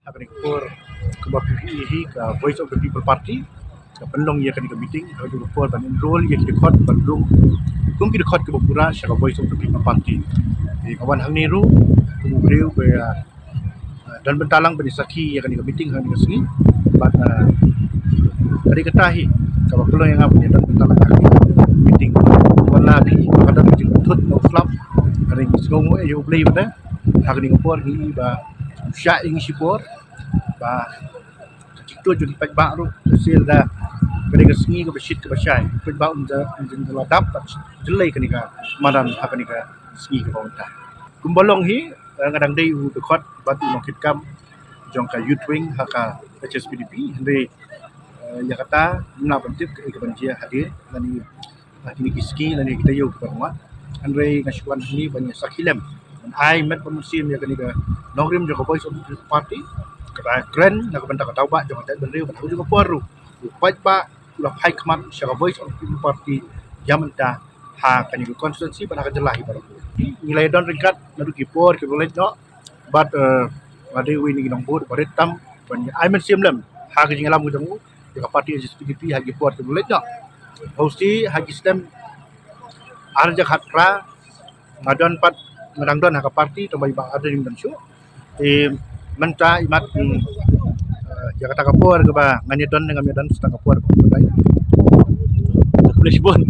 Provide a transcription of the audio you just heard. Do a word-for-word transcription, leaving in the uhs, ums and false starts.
Ha kane ka por kaba phi ïohi hi ka Voice of the People Party ka pynlong ïa kane ka meeting, ha kane ka por ban enroll ïa ki dkhot ban rung kum ki dkhot kiba pura sha ka Voice of the People Party. Te nga wan hangne ruh kum u briew ba ïa, ah, don bynta lang ban ïa sakhi ïa kane ka meeting ha kane ka sngi. Bad, ah, ka dei kata hi kaba pynlong ïa nga ban ïa don bynta lang ha kane ka meeting. Wan la phi ba ka don ka jingthut na u slap. Ka dei sngewnguh ïa U Blei ba ha kane ka por ngi ba u shah ïa ngi shipor ba ka jingtuid jong ki paidbah ruh ka sil da ka dei ka sngi kaba shit kaba shai. Paidbah um ja um jin la dap bad jyllei kane ka madan ha kane ka sngi kaba mynta. Kumba long hi, eh, nga dang dei u dkhot bad u nongkitkam jong ka Youth Wing ha ka H S P D P, hynrei, eh, ïa kata ngim lah ban tip kaei kaban jia hadien lane ha kine ki sngi lane kita ïew kiba ngi wan. Hynrei nga shu wan hangne ban ïa sakhi lem, ban ai met bad mynsiem ïa kane ka nongrim jong ka Voice of the People Party kaba kren na ka bynta ka daw ba jong ka jaitbynriew bad ha ka juh ka por ruh u paidbah u la phai khmat sha ka Voice of the People Party ïa mynta ha kane ka constituency bad ha ka jylla hi baroh. Ngi la ïa don ryngkat naduh ki por kiba leit noh bad, eh, nga dei uwei na ki nongbud ba rit tam ban ïa ai mynsiem lem ha ka jingïalam ka jong u ïa ka party H S P D P ha ki por kiba leit noh. Hynrei ha ki snem ar hajar khatphra nga don pat, nga dang don ha ka party tang ba i Bah Ardent um don shuh. Te mynta imat, mm, eh, ïa kata ka por kaba ngan ïa don ne ngam ïa don sa tang ka por ba nga don. Khublei shibun.